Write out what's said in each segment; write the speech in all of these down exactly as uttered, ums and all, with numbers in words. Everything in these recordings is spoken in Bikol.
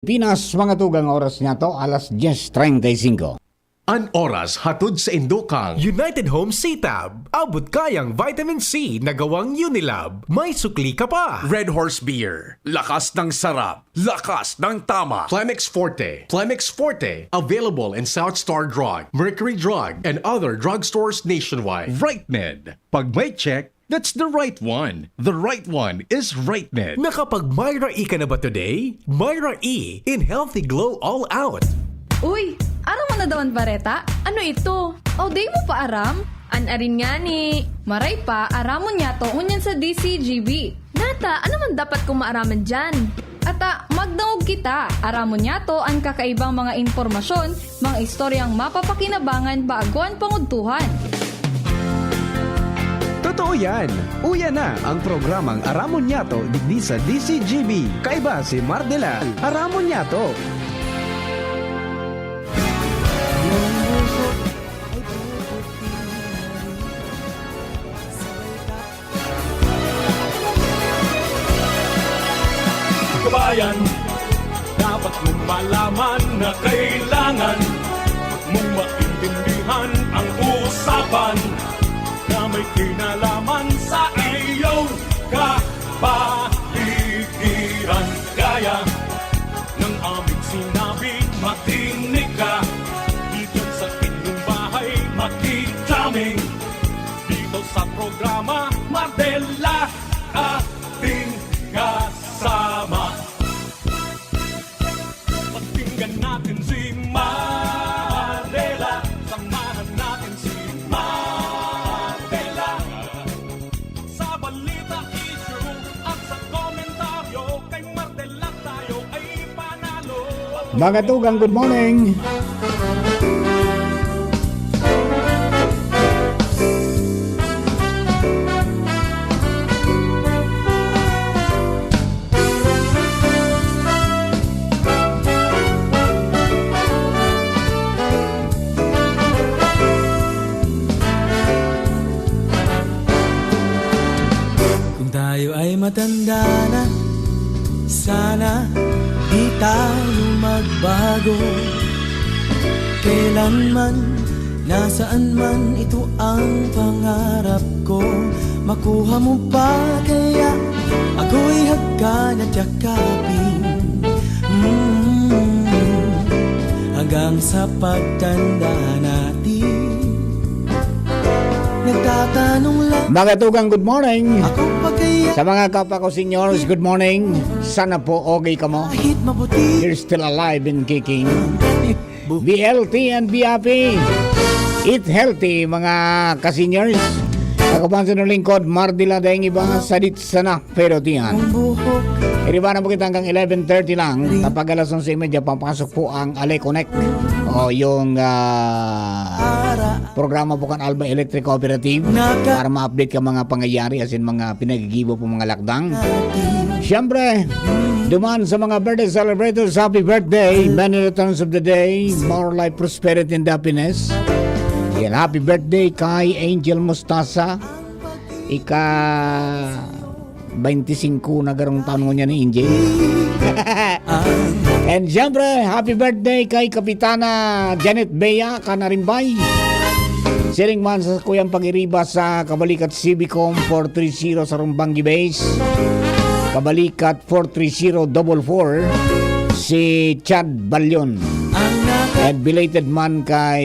Pinas, mga tugang, oras niya to, alas diyes treinta y cinco. An oras hatod sa indukang United Home C-Tab. Abot kayang vitamin C na gawang Unilab. May sukli ka pa. Red Horse Beer. Lakas ng sarap. Lakas ng tama. Clemix Forte. Clemix Forte. Available in South Star Drug, Mercury Drug, and other drugstores nationwide. Right Med. Pag may check, that's the right one. The right one is Right Med. Nakapag Myra E ka na ba today? Myra E in Healthy Glow All Out. Uy, aram mo na daw an bareta? Ano ito? O, di mo pa aram? An arin ngani. Maray pa, aramon niyato ngunyan sa D C G B. Nata, ano man dapat kong maaraman diyan? Ata, magdangog kita. Aramon niyato an kakaibang mga impormasyon, mga istoryang mapapakinabangan bago an pangudtuhan. Totoo yan! Uya na ang programang Aramon Niyato digdi sa D C G B. Kaiba si Mardela. Aramon Niyato! Kabayan, dapat mong malaman na kailangan mong maintindihan ang usapan na may kinalaman sa iyong kapaligiran. Gaya ng aming sinabi, makinig ka. Dito sa inyong bahay, makinig kami. Dito sa programa, Mardela, ating kasama. Pakinggan natin si Mardela. Samahan natin si Mardela. Sa balita, issue, at sa komentaryo, kay Mardela tayo ay panalo. Mga tugang, good morning. Kung tayo ay matanda na, sana di tayo magbago. Kailanman, nasaan man, ito ang pangarap ko. Makuha mo pa kaya ako'y hagkan at yakapin. Mm, hanggang sa pagtanda natin. Nagtatanong lang Mga tugang, good morning. Ako pa kaya Sa mga kapwa ko seniors, good morning. Sana po okay kamo. Kahit mabuti You're still alive and kicking. B L T and B Happy. Eat healthy, mga ka-seniors. Ako pa ang sinulingkod, Mardila Daing Iba, sadit sana, pero tiyan. Ang buhok Iriba na po kita hanggang eleven thirty lang. Kapag alas onse y media, papasok po ang Ale Connect. O yung ah, para programa po kan Alba Electric Cooperative para ma-update ka mga pangyayari as in mga pinagigibo po mga lakdang. Siyempre, duman sa mga birthday celebrators, happy birthday, many returns of the day, more life, prosperity, and happiness. Yan, happy birthday kay Angel Mustasa. Ika twenty-five na garong taon ngunyan ni Angel. And siyempre, happy birthday kay Kapitana Janet Bea Canarimbay. Siring man sa kuyang pag-iriba sa Kabalikat Civicom four three zero sa Rumbanggi Base. Kabalikat four three zero double four, si Chad Balyon. Ang naka- And belated man kay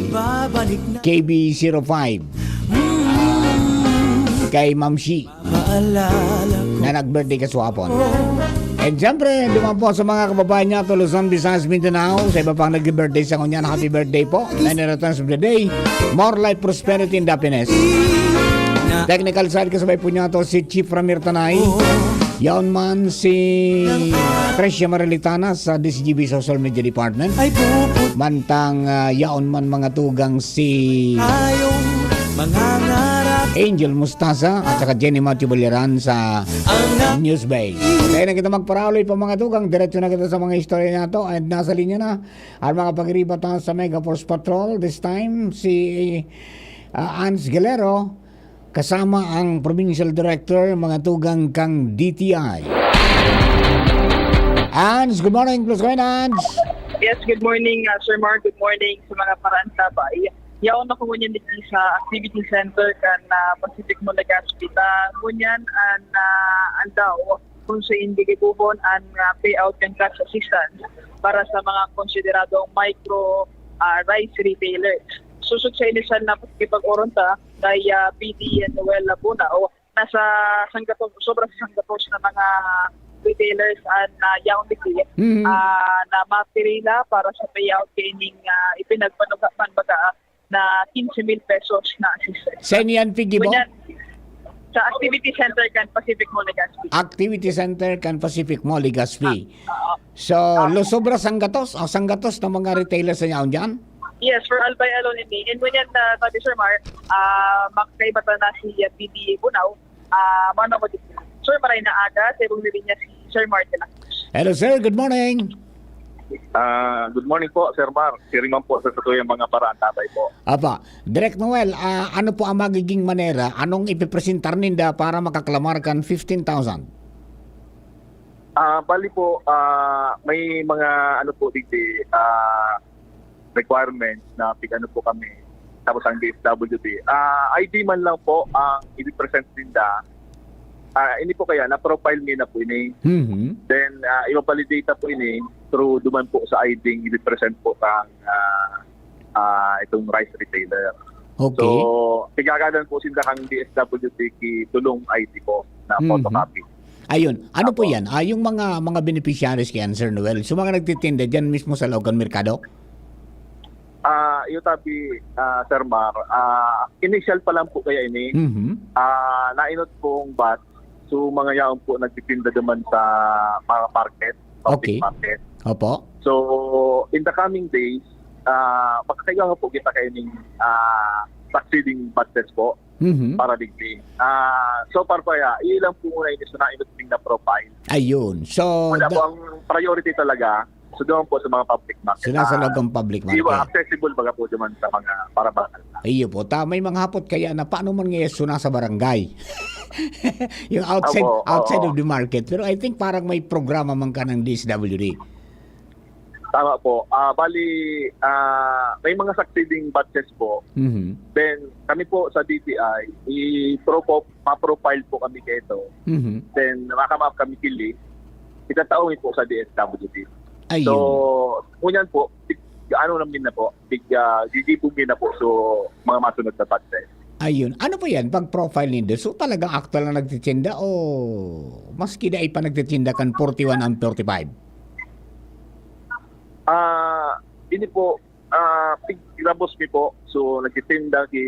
Ibabalik na K B zero five. Kay Ma'am Shi Maalala ko na nag-birthday kaswapon. And siyempre, duman po sa mga kababayan niya, to Luzon, Visayas, Mindanao, sa iba pang nag-birthday sa ngunyan, happy birthday po. Many returns of the day. More life, prosperity, and happiness. Technical side, kasabay po niya to si Chief Ramir Tanay. Yaon man si Tricia Marilitana sa D C G B Social Media Department. Ay puput Mantang ah, yaon man mga tugang si tayong mangangarap Angel Mustasa at saka Jenny Matthew Baliran sa Ang na- Newsbase. Kaya na kita magparaloy pa mga tugang, diretso na kita sa mga istorya na to. And nasa linya na ang mga pagriba ta sa Mega Force Patrol. This time, si ah, Ans Galero kasama ang Provincial Director, mga tugang kang D T I. Ans, good morning, plus ko, Ans. Yes, good morning, ah, Sir Mark. Good morning sa mga paraantabay. Yaon ako ngunyan dito sa activity center kan, ah, Pacific Mall Legazpi. Ta ngunyan an, ah, aldaw kung sain gigibohon an, ah, payout kan cash assistance para sa mga konsideradong micro, ah, rice retailers. Sosog sa inisyal na pakikipag-oron ta kay, ah, P D Noel Labunao, nasa sanggatos, sobra sa sanggatos na mga retailers an, ah, yaon digdi, Mhm. ah, na mapirila para sa payout kaining, ah, ipinagpanuga man baga na quince mil pesos na assistance. Saan yan, Piggy Bo? Ngunyan, sa activity center kan Pacific Mall Legazpi. Activity center kan Pacific Mall Legazpi. Ah, oo. So, Ah. lo sobra sanggatos, ang sanggatos ng mga retailers na yaon dyan? Yes, for Albay alone ini. And ngunyan, ah, sabi Sir Mar, ah, makakaiba ta na si, ah, P D Bunao. Ah, mano ko dito. Sir, maray na aga, sa ibong linya si Sir Martin Acos. Hello, sir. Good morning. Ah, good morning po, Sir Mar. Siring man po sa satuyang mga paraantabay po. Apa, Direk Noel, ah, ano po ang magiging manera? Anong ipipresentar ninda para makaklamar kan fifteen thousand? Ah, bali po, ah, may mga ano po digdi, ah, requirements na pig-ano po kami, tapos ang D S W D. Ah, I D man lang po ang i-present ninda. Ah, ini po kaya, na-profile mi na po ini. Mhm. Then, ah, ibabalidate po ini through duman po sa I D ang i-present po kang, ah, ah, itong rice retailer. Okay. So, pigagadan po sinda kang D S W D ki tulong I D po na Mhm. photocopy. Ayun. Ano po Apo. yan? Ah, yung mga, mga beneficiaries kayan, Sir Noel, so mga nagtitinda dyan mismo sa loob kan merkado? Ah, iyo tabi, ah, Sir Mar, ah, initial pa lang po kaya ini. Mhm. Ah, nainot pong bat, so mga yaon po nagtitinda duman sa mga market, public Okay. market. Opo. So, in the coming days, ah, makakaiga po kita kaining, ah, succeeding batches po Mhm. para digdi. Ah, so far pa ya, ilang po muna ini sa nainot ning na profile. Ayun. So, Wala da- po ang priority talaga, so doon po sa mga public market. So, nasa Ah, loob ng public di ba, market. accessible baga po naman sa mga para bakal na. Iyo po. Ta, may mga hapot kaya na paano man ngayon so nasa barangay? Yung outside, Opo, outside oo. of the market. Pero I think parang may programa man ka ng D S W D. Tama po. Ah, bali, ah, may mga succeeding batches po. Mhm. Then, kami po sa D T I, i-pro-, ma-profile po kami kaito. Mhm. Then, makamap kami kili. Itatao mi po sa D S W D. Ayun. So, ngunyan po, big, ano namin na po, big, ah, gigibugin na po. So, mga masunod na batches. Ayun. Ano po yan? Pag profile nindo, so talagang aktual na nagtitinda o maski dai pa nagtitinda kan forty-one and forty-five? Ah, ini po, ah, pig-, grabos mi po. So, nagtitinda ki,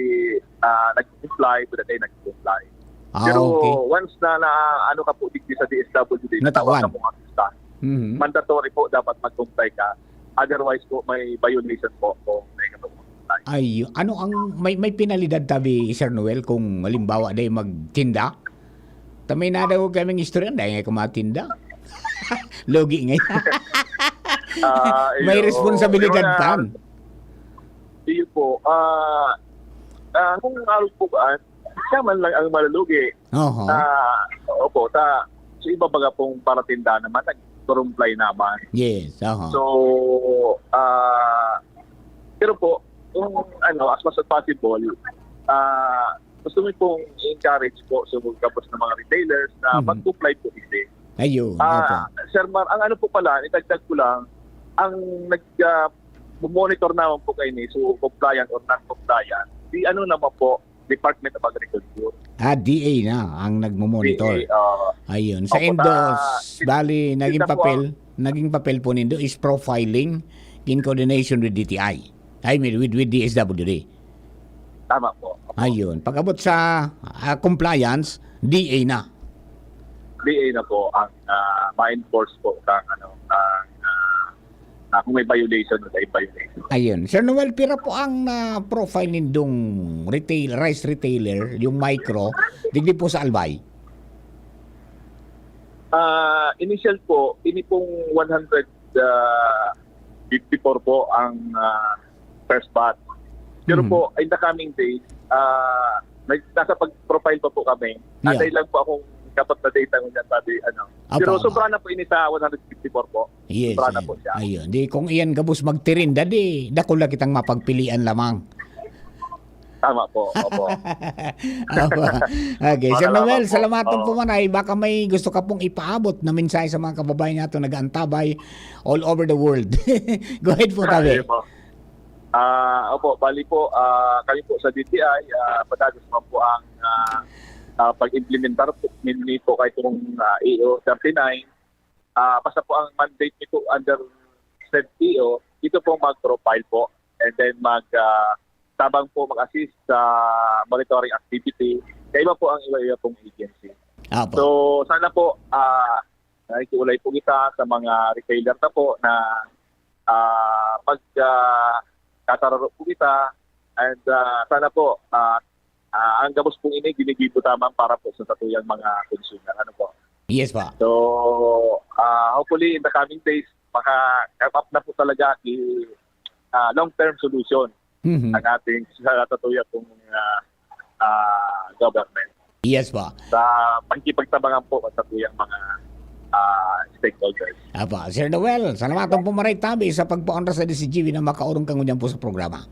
ah, nag-comply, pero tayo nag-comply. Ah, Pero okay. once na, na ano ka po digdi sa D S W D, Natawan. tawag ka po nga lista. Mhm. Mandatory po dapat mag-comply ka. Otherwise po, may violation po kung may katong comply. Ay, ano ang may, may penalidad tabi, Sir Noel, kung halimbawa dai magtinda? Ta may nadangog kaming istorya, dai nga kumatinda. Lugi nga. Ah, May iyo. responsibilidad Pero na, pa. iyo po, ah, ah, kung araw po ba, siya man lang ang malulugi. Oho. Ah, opo, ta, sa iba baga pong paratinda naman, nag-comply naman. Yes, oho. So, ah, pero po, kung ano, as much as possible, ah, gusto mi pong i-encourage po sa gabos ng mga retailers na Mhm. mag-comply po kasi. Ayun, Ah, opo. Sir Mar, ang ano po pala, itagdag ko lang, ang nag, ah, monitor naman po kayo ni, so compliant or non-compliant, di ano naman po, Department of Agriculture. Ah, D A na ang nagmo-monitor. D A, ah, Ayun. Sa opo, Indo, ta-, bali, naging kita po papel, ang naging papel po nindo is profiling in coordination with D T I. I mean, with, with D S W D. Tama po. Opo. Ayun. Pag-abot sa, ah, compliance, D A na. D A na po ang, ah, ma-enforce po kang, ano, kang, ah, ah, kung may violation o may violation. Ayun. Sir Noel, pira po ang na-profile nindong retail, rice retailer, yung micro, digdi po sa Albay? Ah, initial po, ini pong one hundred, ah, fifty-four po ang, ah, first batch. Pero Mhm. po, in the coming days, ah, nag-, nasa pag-profile pa po kami. Yeah. Anay lang po akong dapat na data ngunyan, sabi, ano. Apa, Pero apa. sobra na po ini sa one hundred fifty-four po. Yes, Sobra na yes. po siya. Ayun. Di kung iyan gabos magtirinda, di dakula kitang mapagpilian lamang. Tama po. Opo. Opo. Okay, Sir Maraming Noel, po. salamat po Oo. man ay baka may gusto ka pong ipaabot na mensahe sa mga kababayan natin nag-aantabay all over the world. Go ahead po, Tabi. Ayun po. Ah, opo, bali po, ah, kami po sa D T I, ah, padagos man po ang, ah, ah, pag-implementar po ninyo po kay itong, ah, A O thirty-nine. Ah, basta po ang mandate nito under said A O, ito po mag-profile po and then mag, ah, tabang po mag-assist sa monitoring activity. Kaiba po ang iba-iba pong agency. Apo. So, sana po, ah, nakikiulay po kita sa mga retailer na po na, ah, mag, ah, katararo po kita and, ah, sana po, ah, ah, ang gabos pong ini ginigibo taman para po sa satuyang mga consumer. Ano po? Yes po. So, ah, hopefully in the coming days, maka-come up na po talaga the, ah, long-term solution Mhm. ang ating sa satuya pong, ah, ah, government. Yes po. Sa pagkipagtabangan po sa tuyang mga, ah, stakeholders. Apo, Sir Noel, salamatan po maray tabi sa pagpaonra sa D C G B na makaurong ka ngunyan po sa programa.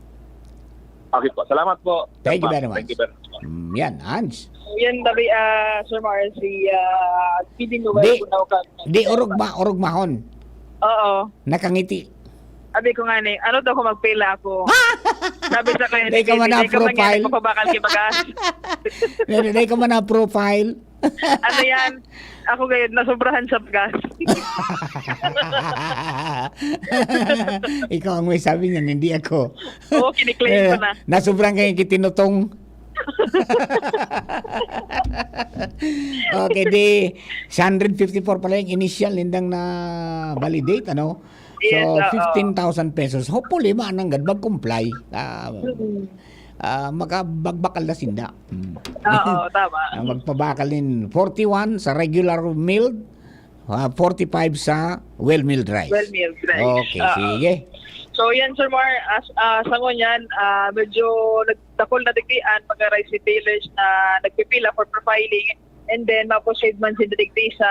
Okay po. Salamat po. Thank you Salamat. very much. Thank you very much. Mm, yan, Hans. Yan, tabi, ah, Sir Mar, si, ah, P D Noel Di, Bunaw ka. di orog ma-, orog mahon. Oo. Nakangiti. Sabi ko nga ni, "Ano daw kung magpila ako?" Sabi sa kanya, Di ka man "Di ka man na-profile." yan, mapabakal kay bagas. Di, di, di ka man na-profile. Ano yan? Ako ngayon, nasobrahan sa bagas. Ikaw ang may sabi niyan, hindi ako. Oo, kiniklaim ko Eh, na. nasobrahan kayo kitinutong. Okay, di, sa hundred fifty-four pala yung initial nindang na-validate, ano? So, Yes, oo. fifteen thousand pesos. Hopefully, mananggad, mag-comply. Ah, Mm. ah, makabagbakal na sinda. Mm. Oo, tama. Ah, magpabakal nin forty-one sa regular milled, ah, forty-five sa well milled rice. Well milled rice. Okay, Oo. sige. So, yan, Sir Mar, as, ah, sa ngunyan, ah, medyo nagdakol na digdi an mga rice retailers na nagpipila for profiling. And then, maproceed man sinda digdi sa,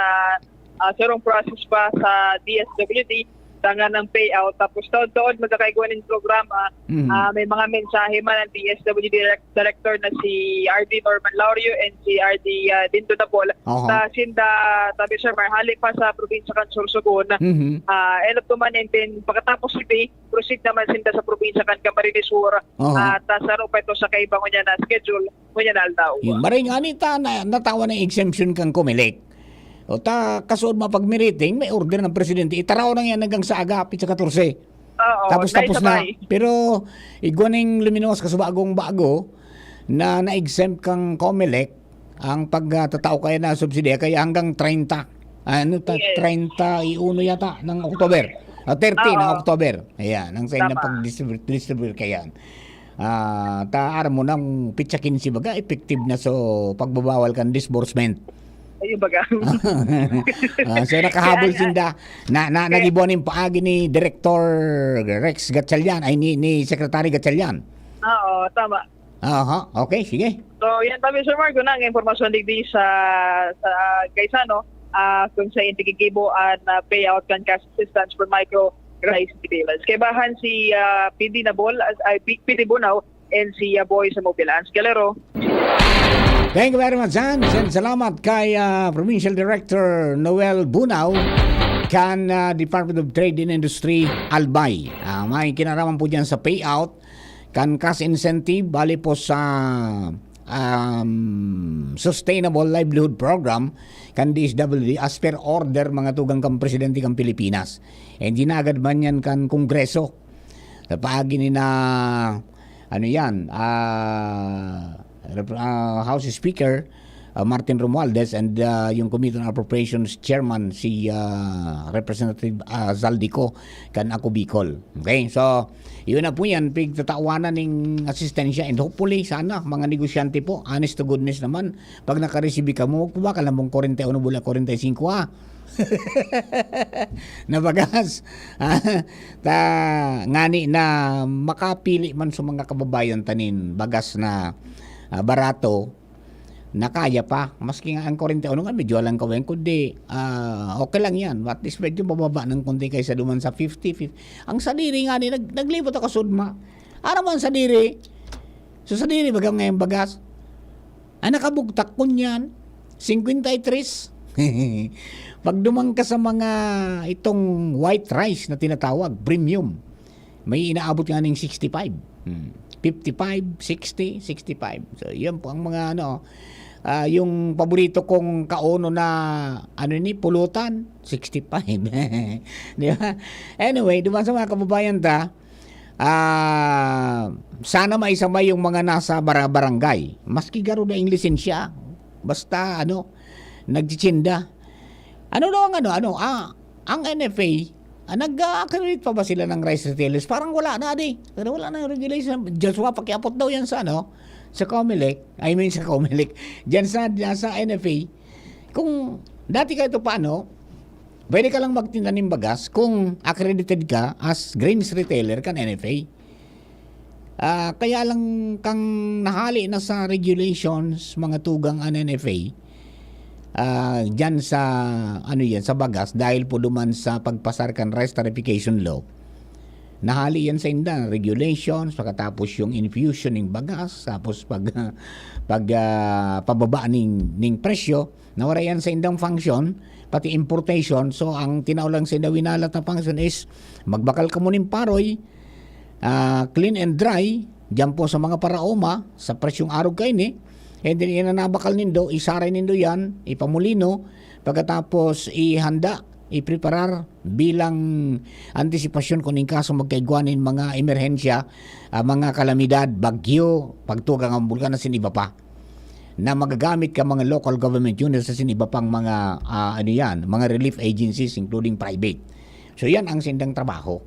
ah, sarong process pa sa D S W D, tangan ng payout. Tapos, taon-taon, magkakaigwa nin programa. Mhm. Ah, may mga mensahe man ang D S W D direct-, director na si R D Norman Laurio and si R D, ah, Dindo Dabol. Aha. Sa sinda, tabi, Sir Mar, hali pa sa probinsya kan Sorsogon. Mhm. Ah, end up to man, and then, pagkatapos, sige, proceed naman sinda sa probinsya kan Camarines Sur. Aha. At, ah, saro pa ito sa kaiba ngunyan na schedule, ngunyan na aldaw. Yun, maray nga ni ta, na, natawan ang exemption kan Comelec. O ta, kasunod mapagmiriting, may order ng presidente, itaraw na yan hanggang sa aga, petsa katorse. Oo, Tapos, tapos na. sabay-sabay. Pero, igwa ning luminuwas, kasubagong bago, na na-exempt kang Comelec, ang pagtatao kaya na subsidiya, kaya hanggang treinta. Ano ta, Yes. treinta y uno yata ng October. Ah, thirty ng Oo. October. Ayan, ang sa inyong Tama. pag-distribute, distribute kaya. Ah, ta, aram mo nang petsa quince baga, effective na so pagbabawal kan disbursement. Ayun baga. Ah, so nakahabol Kaya nga. sinda. Na, na, Kaya nagibuan yung paagi ni Director Rex Gatchalian, ay ni, ni Secretary Gatchalian. Oo, tama. Aha, okay, sige. So, yan tabi, Sir Marco, na ang impormasyon digdi sa, sa Gaisano, ah, kung sa intigigibo an, ah, payout kan cash assistance for micro rice retailers. Kaibahan si, ah, P D Nabol, as, ay, P-, P D Bunao, and si, ah, Boy sa Mobilans. Galero. Thank you very much, Hans, and salamat kay, ah, Provincial Director Noel Bunao kan, ah, Department of Trade and Industry, Albay. Ah, may kinaraman po dyan sa payout kan cash incentive, bali po sa, um, Sustainable Livelihood Program kan D S W D as per order, mga tugang, kan Presidente kan Pilipinas. And ginagad man yan kan Kongreso. Sa paagi ni na, ano yan, ah, rep-, ah, House Speaker, ah, Martin Romualdez and, ah, yung Committee on Appropriations Chairman, si, ah, Representative, ah, Zaldy Co, kan Ako Bicol. Okay, so, yun na po yan, pigtatawanan ning asistensya, and hopefully, sana, mga negosyante po, honest to goodness naman, pag nakaresibi kamo, huwag po ba kalamong kwarenta y uno bola kwarenta y singko, ah? Na bagas. Ah, ta, ngani na makapili man sa mga kababayan tanin bagas na, ah, barato, na kaya pa. Maski nga ang kuwarenta y uno nga, medyo alang kaweng, kundi, ah, okay lang yan. At least medyo mababa ng konti kaysa duman sa fifty, fifty. Ang sadiri nga ni, nag-, naglibot ako sudma. Ano man sadiri? So, sadiri, baga ngayong bagas. Ang nakabugtak ko niyan, singkwenta y tres. Pag duman ka sa mga itong white rice na tinatawag, premium, may inaabot nga ning sixty-five. Hmm. Fifty-five, sixty, sixty-five. So, yan po ang mga ano, ah, yung paborito kong kauno na, ano ni, pulutan, sixty-five. Di ba? Anyway, duman sa mga kababayan ta, ah, sana maisabay yung mga nasa bara-, barangay. Maski garo daing lisensya. Basta, ano, nagtitsinda. Ano daw ang ano, ano, ah, ang N F A, ah, nag-a-accredit pa ba sila ng rice retailers? Parang wala na, di. Pero wala na yung regulation. Joshua, pakiapot daw yan sa, ano, sa Comelec. I mean, sa Comelec. Diyan sa, sa N F A. Kung dati ka ito paano, pwede ka lang magtinda ng bagas kung accredited ka as grains retailer kan N F A. Ah, kaya lang kang nahali na sa regulations, mga tugang an N F A, ah, dyan sa, ano yan, sa bagas, dahil po duman sa pagpasar kan rice tarification law. Nahali yan sa inda, regulations, pagkatapos yung infusion ng bagas, tapos pag, pag, ah, pababa ning, ning presyo, nawara yan sa indang function, pati importation. So, ang tinao lang sa inda winalat na function is magbakal kamo ning paroy, ah, clean and dry, dyan po sa mga paraoma, sa presyong arog kaini. And then, inanabakal nindo, isaray nindo yan, ipamulino, pagkatapos ihanda, ipreparar bilang antisipasyon kung in kaso magkaigwa nin mga emerhensya, ah, mga kalamidad, bagyo, pagtugang ang bulkan asin iba pa, na magagamit ka mga local government units asin iba pang mga, ah, ano yan, mga relief agencies, including private. So, yan ang sindang trabaho.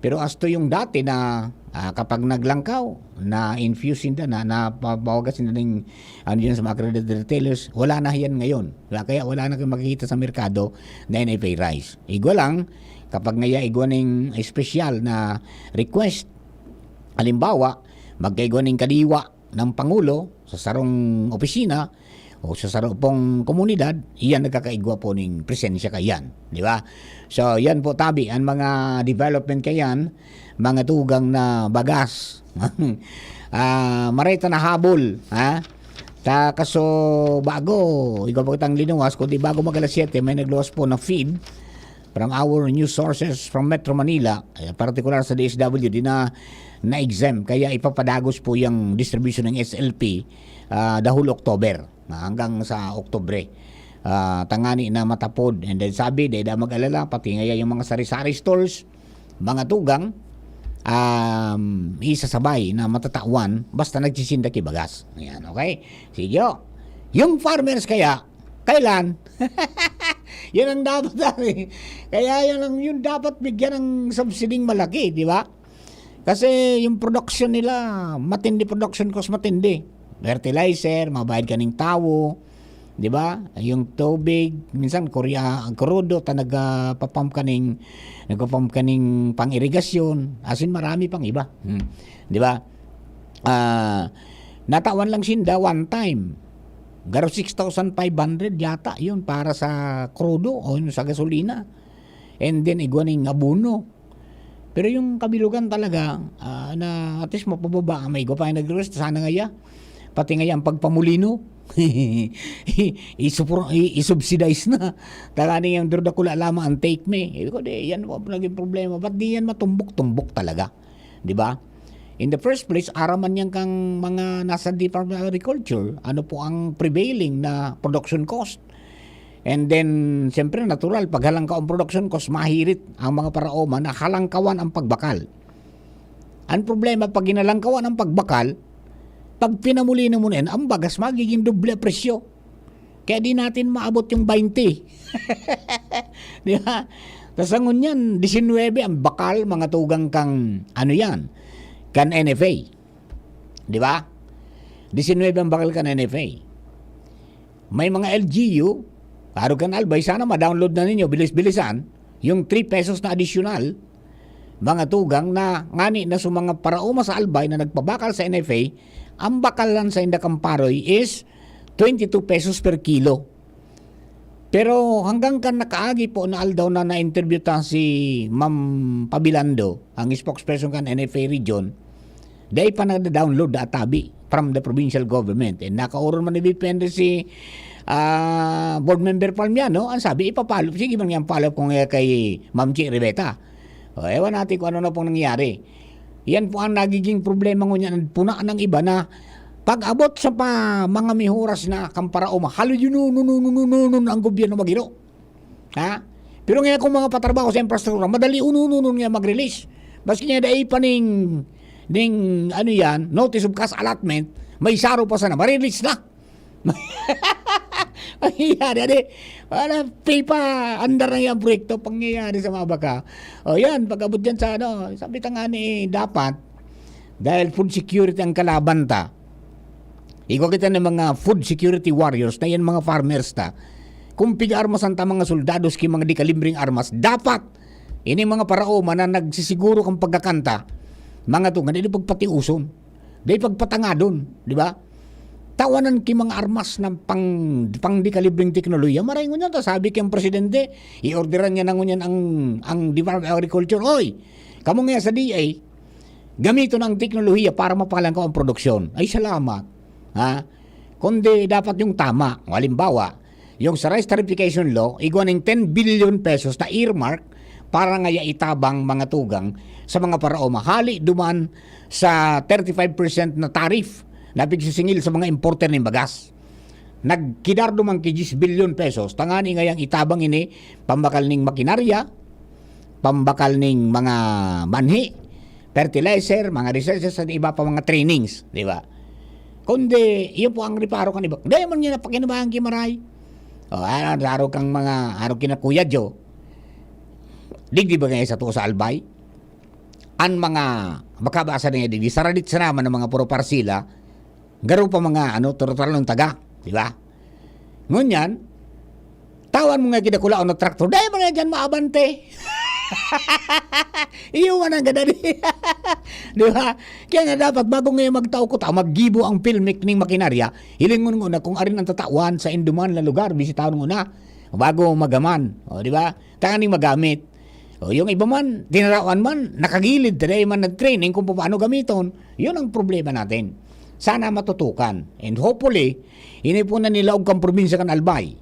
Pero as to yung dati na, ah, kapag naglangkaw, na-infuse sinda na, napabawagan sinda ng, ano yun, sa mga accredited retailers, wala na yan ngayon. Wala, kaya wala na kayong makikita sa merkado na N F A rice. Igwa lang, kapag ngaya igwa ning espesyal na request, halimbawa, magkaigwa ning kadiwa ng Pangulo sa sarong opisina o sa saro pong komunidad, iyan nagkakaigwa po ning presensya kayan, di ba? So, yan po tabi, ang mga development kayan, mga tugang na bagas. Ah, maray ta nahabol, ha? Ta kaso bago, igwa pa kitang linuwas, kundi bago mag alas siyete, may nagluwas po na feed from our news sources from Metro Manila, eh, partikular sa D S W D na na-exempt. Kaya ipapadagos po yung distribution ng S L P, ah, the whole October, ah, hanggang sa Oktubre. Ah, tangani na matapod. And then sabi, dahil da mag-alala, pati ngaya yung mga sari-sari stores, mga tugang, um, isasabay na matatawan basta nagsisinda ki bagas. Ayan, okay? Sige, oh. Yung farmers kaya, kailan? Yan ang dapat, pare. Kaya yan ang, yun dapat bigyan ng subsiding malaki, di ba? Kasi yung production nila, matindi production cost, matindi. Fertilizer, mabayad ka ning tawo, di ba? Yung tubig, minsan kurya, ang krudo, ta nagpapump ka ning, nagpapump ka ning pang-irigasyon, asin marami pang iba. Hmm. Di ba? Ah, natawan lang sinda one time. Garo six thousand five hundred yata yun para sa krudo o yun sa gasolina. And then, igwa ning abono. Pero yung kabilugan talaga, ah, na at least mapababa, may igwa pa yung nag-request, sana ngaya. Pati ngaya ang pagpamulino. Isupro-, i-, isubsidize na. Tangani yung duro dakula lamang ang take me. Sabi ko, "Di, yan po naging problema. Ba't di yan matumbok-tumbok talaga?" Di ba? In the first place, araman niyan kang mga nasa Department of Agriculture, ano po ang prevailing na production cost. And then, siyempre, natural, pag halangkaw ang production cost, mahirit ang mga paraoma na halangkawan ang pagbakal. Ang problema, pag hinalangkawan ang pagbakal, pag pinamulino mo na yan, ang bagas magiging doble presyo. Kaya di natin maabot yung baynte. Di ba? Tas ang ngunyan, disinwebe ang bakal, mga tugang kang, ano yan, kan N F A. Di ba? Disinwebe ang bakal kan N F A. May mga L G U, arog kan Albay, sana ma-download na ninyo, bilis-bilisan, yung three pesos na adisyonal, mga tugang na ngani na sa mga paraoma sa Albay na nagpabakal sa N F A, ang bakalan sa inda kan paroy is twenty-two pesos per kilo. Pero hanggang kan nakaagi po na aldaw na na-interview ta si Ma'am Pabilando, ang spokesperson kan N F A region, dai pa nagda-download na tabi from the provincial government. And nakaoron man ni B P N D si, ah, board member Palmiano, ang sabi, ipapalo, sige man yan, follow up ko nga kay Ma'am Chi Riveta. O, ewan natin kung ano na pong nangyari. Yan po ang nagiging problema ngunyan. Puna ng iba na pag-abot sa pa, mga mihuras na kan paraoma, halo yun, no, no, no, no, no, no, no, ang gobyerno magiro. Ha? Pero ngayon kung mga patrabaho sa infrastruktura, madali unununon nga mag-release. Maski nga dai pa ning, ning, ano yan, notice of cash allotment, may saro pa sana, ma-release na. Mangyayari, adi, wala, pay pa, andar na yung proyekto, pangyayari sa mga baka. O yan, pag-abot yan sa ano, sabi ta nga ni, dapat, dahil food security ang kalaban ta, igwa kita ng mga food security warriors na yan, mga farmers ta. Kung pig-armas ang ta mga soldados ki mga di kalibreng armas, dapat, ini mga paraoma na nagsisiguro kang pagkakanta, mga tungan, ini pagpatiuson. Dai pagpatangadon, di ba? Tawanan ki mga armas ng pang, pang di kalibreng teknolohiya. Maray ngunyan ta, sabi kang presidente, i-orderan niya na ngunyan ang, ang Department of Agriculture, "Oy, kamo nga sa D A, gamiton ang teknolohiya para mapalangkaw ang produksyon." Ay, salamat. Ha? Kundi dapat yung tama. Halimbawa, yung sa rice tariffication law, igwa ning ten billion pesos na earmark para ngaya itabang mga tugang sa mga paraoma. Hali duman sa thirty-five percent na tariff na pigsisingil sa mga importer nin bagas. Nagkidar duman ki diyes bilyon pesos, tangani ngayang itabang ini, pambakal ning makinarya, pambakal ning mga manhi, fertilizer, mga resources, at iba pa mga trainings, di ba? Kundi, yun po ang reparo kan iba. Dai man niya napakinabangan ki Maray. O, ano, araw kang mga, araw kina Kuya Joe. Digdi ba ngayon sa tuo sa Albay? An mga, makabasa na niya digdi, saradit sa naman ng mga puro parsila, garo pa mga, ano, turutural ng taga, di ba? Ngunyan, tawan mo nga kidakulaon na traktor, dai man nga dyan maabante. Iyo man ang gadadi. Di ba? Kaya nga dapat, bago ngayon magtao ko ta, maggibo ang pilmik ning makinarya, hilingon ko na kung arin ang tatawan sa induman na lugar, bisitahon ko na, bago magaman. O, di ba? Tanganing magamit. O, yung iba man, tinarawan man, nakagilid, dai man nag-training kung paano gamiton. Yun ang problema natin. Sana matutukan. And hopefully, ini po na nilaog kang probinsya kan Albay.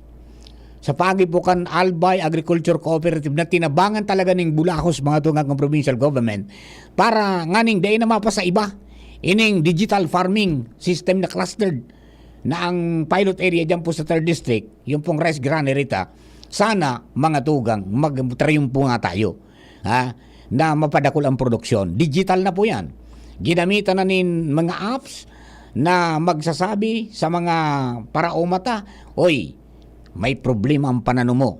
Sa pagi po kan Albay Agriculture Cooperative na tinabangan talaga ning bulahos mga tunga kan provincial government para nganing dai na mapasa iba ining digital farming system na clustered na ang pilot area dyan po sa third district, yung pong rice granary ta, sana mga tugang, magtrayumpo nga tayo. Ha? Na mapadakol ang produksyon. Digital na po yan. Ginamitan na nin mga apps na magsasabi sa mga paraoma ta, "Oy, may problema ang pananom mo.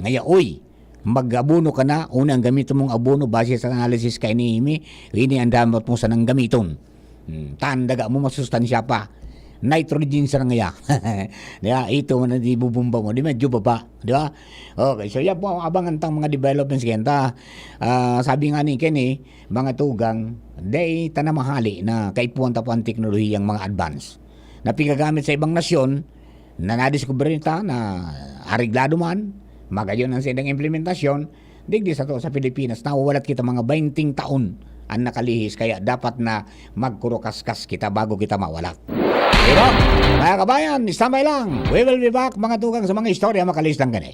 Ngaya, oy, mag-abono ka na, una ang gamiton mong abono, base sa analysis kaini, ini ang dapat mo sanang gamiton." Hmm, tandaga mo, masustansya pa. Nitrogen sa ngaya. Di ba? Ito man ang ibubumba mo. Di medyo baba. Di ba? Okay, so yan po ang abangan tang mga developments kaya. Ta, ah, sabi nga ni Kenny, mga tugang, dai ta na mahali na kaipuhan ta po ang teknolohiyang mga advance na pigagamit sa ibang nasyon na nadiskubre ta na areglado man, magayon ang saindang implementasyon, digdi sa to sa Pilipinas, nawawalat kita mga bainting taon ang nakalihis, kaya dapat na magkurukaskas kita bago kita mawalat. Diba? Mga kabayan, standby lang. We will be back, mga tugang, sa mga istorya makalihis lang gani.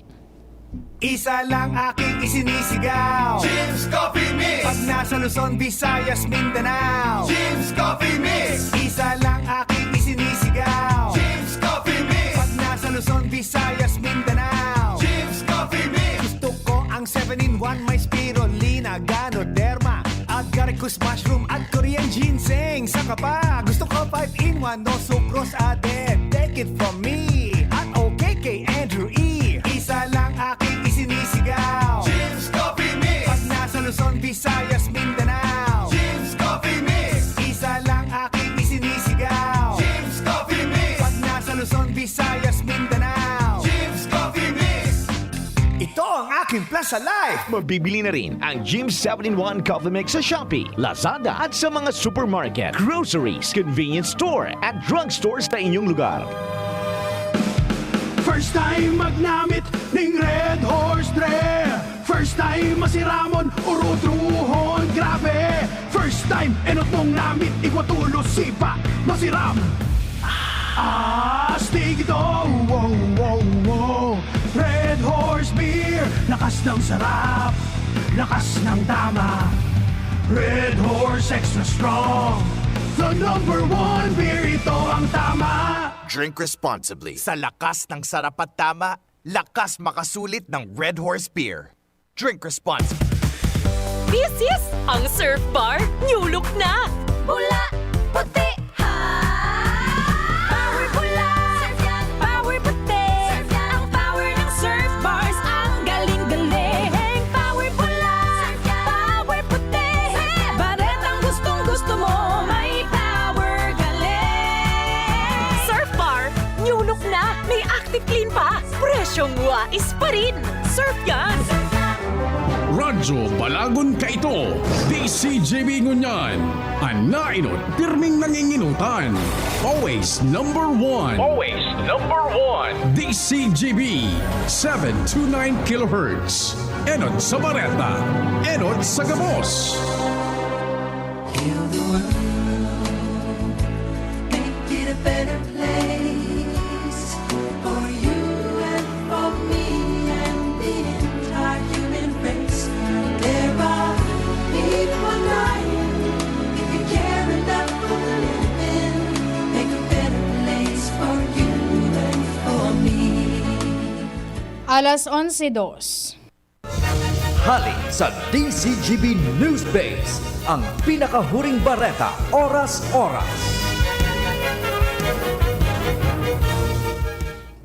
Isa lang aking isinisigaw. Jim's Coffee Mix. Pag nasa Luzon, Visayas, Mindanao. Jim's Coffee Mix. Isa lang aking isinisigaw. Jim's Coffee Mix. Pag nasa Luzon, Visayas, Mindanao. Jim's Coffee Mix. Gusto ko ang seven-in-one, may spirulina, ganoderma, agaricus mushroom at Korean ginseng. Saka pa, gusto ko five-in-one, no sucrose added. Take it from me at okay kay Andrew E. Isa lang aking isinisigaw. Jim's Coffee Mix. Pag nasa Luzon, Visayas, Mindanao. Jim's Coffee Mix. Isa lang aking isinisigaw. Jim's Coffee Mix. Pag nasa Luzon, Visayas, Mindanao. Jim's Coffee Mix. Ito ang aking plan sa life. Mabibili na rin ang Jim seven-in-one Coffee Mix sa Shopee, Lazada at sa mga supermarket, groceries, convenience store at drugstore sa inyong lugar. First time magnamit ning Red Horse Dre. First time masiramon, urutrohon, grabe. First time enot mong namit, igwa tulos, sipa, masiram. Astig ito, wow, wow, wow. Red Horse Beer, lakas ng sarap, lakas ng tama. Red Horse Extra Strong, the number one beer, ito ang tama. Drink responsibly. Sa lakas ng sarap at tama, lakas makasulit ng Red Horse Beer. Drink responsibly. This is ang Surf Bar New Look na! Pula, puti, ha! Power pula! Surf yan! Power puti! Surf yan! Ang power ng Surf Bars, ang galing-galing! Power pula! Surf yan! Power puti! Surf yan! Baretang gustong-gusto mo, may power galing! Surf Bar New Look na! May Active Clean pa! Presyong wais pa rin! Surf yan! Radyo Balagon kaito, D C G B ngunyan. An nainot, pirming nanginginutan. Always number one. Always number one. D C G B, seven two nine kilohertz. Enot sa bareta, enot sa gabos. Heal the world, make it a better place for you and for me and the entire human race. There are people dying. If you care enough for the living, make a better place for you and for me. Alas onse dos. Hali sa D C G B News Base, ang pinakahuring bareta, oras-oras.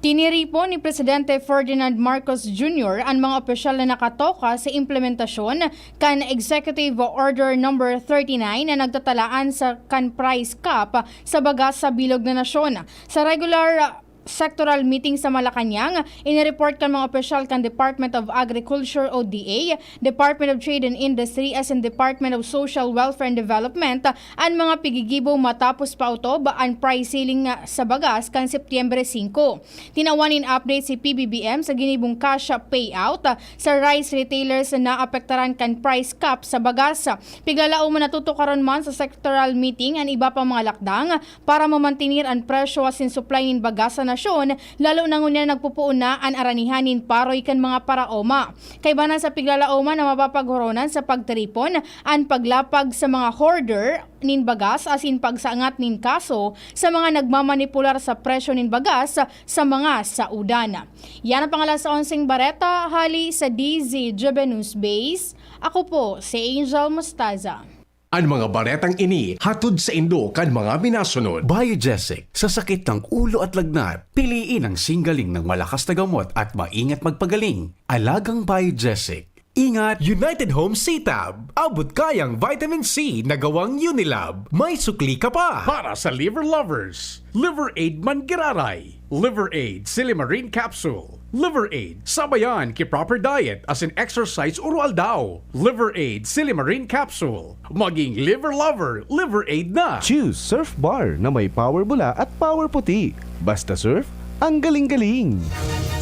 Tiniripon ni Presidente Ferdinand Marcos Junior an mga opisyal na nakatoka sa implementasyon kan Executive Order Number thirty-nine na nagtatalaan sa kan price cap sa bagas sa bilog na nasyon. Sa regular sectoral meeting sa Malacañang, inireport kan mga opisyal kan Department of Agriculture o D A, Department of Trade and Industry, asin Department of Social Welfare and Development an mga pigigibo matapos pautob an price ceiling sa bagas kan Setyembre singko. Tinawan nin update si P B B M sa ginibong cash payout sa rice retailers na naapektaran kan price cap sa bagas. Piglalaoman na tutukaron man sa sectoral meeting an iba pang mga lakdang para mamantenir an presyo asin supply nin bagas sa nasyon, lalo na ngunyan nagpupuon na an aranihan nin paroy kan mga paraoma. Kaibanan sa piglalaoman na mapapaghuronan sa pagtiripon an paglapag sa mga hoarder nin bagas asin pagsangat nin kaso sa mga nagmamanipular sa presyo nin bagas sa mga saodan. Yan ang pang alas onseng bareta, hali sa D Z G B News Base. Ako po si Angel Mostaza. An mga baretang ini hatod saindo kan mga minasunod. Biogesic, sa sakit ng ulo at lagnat, piliin ang singgaling ng malakas na gamot at maingat magpagaling. Alagang Biogesic. Ingat! United Home C-Tab. Abot kayang vitamin C na gawang Unilab. May sukli ka pa! Para sa liver lovers, Liver Aid Manggiraray, Liver Aid Silimarin Capsule, Liver Aid sabayan ki proper diet asin exercise oro-aldaw, Liver Aid Silimarin Capsule. Maging liver lover, Liver Aid na! Choose Surf Bar na may power bula at power puti. Basta surf, ang galing-galing!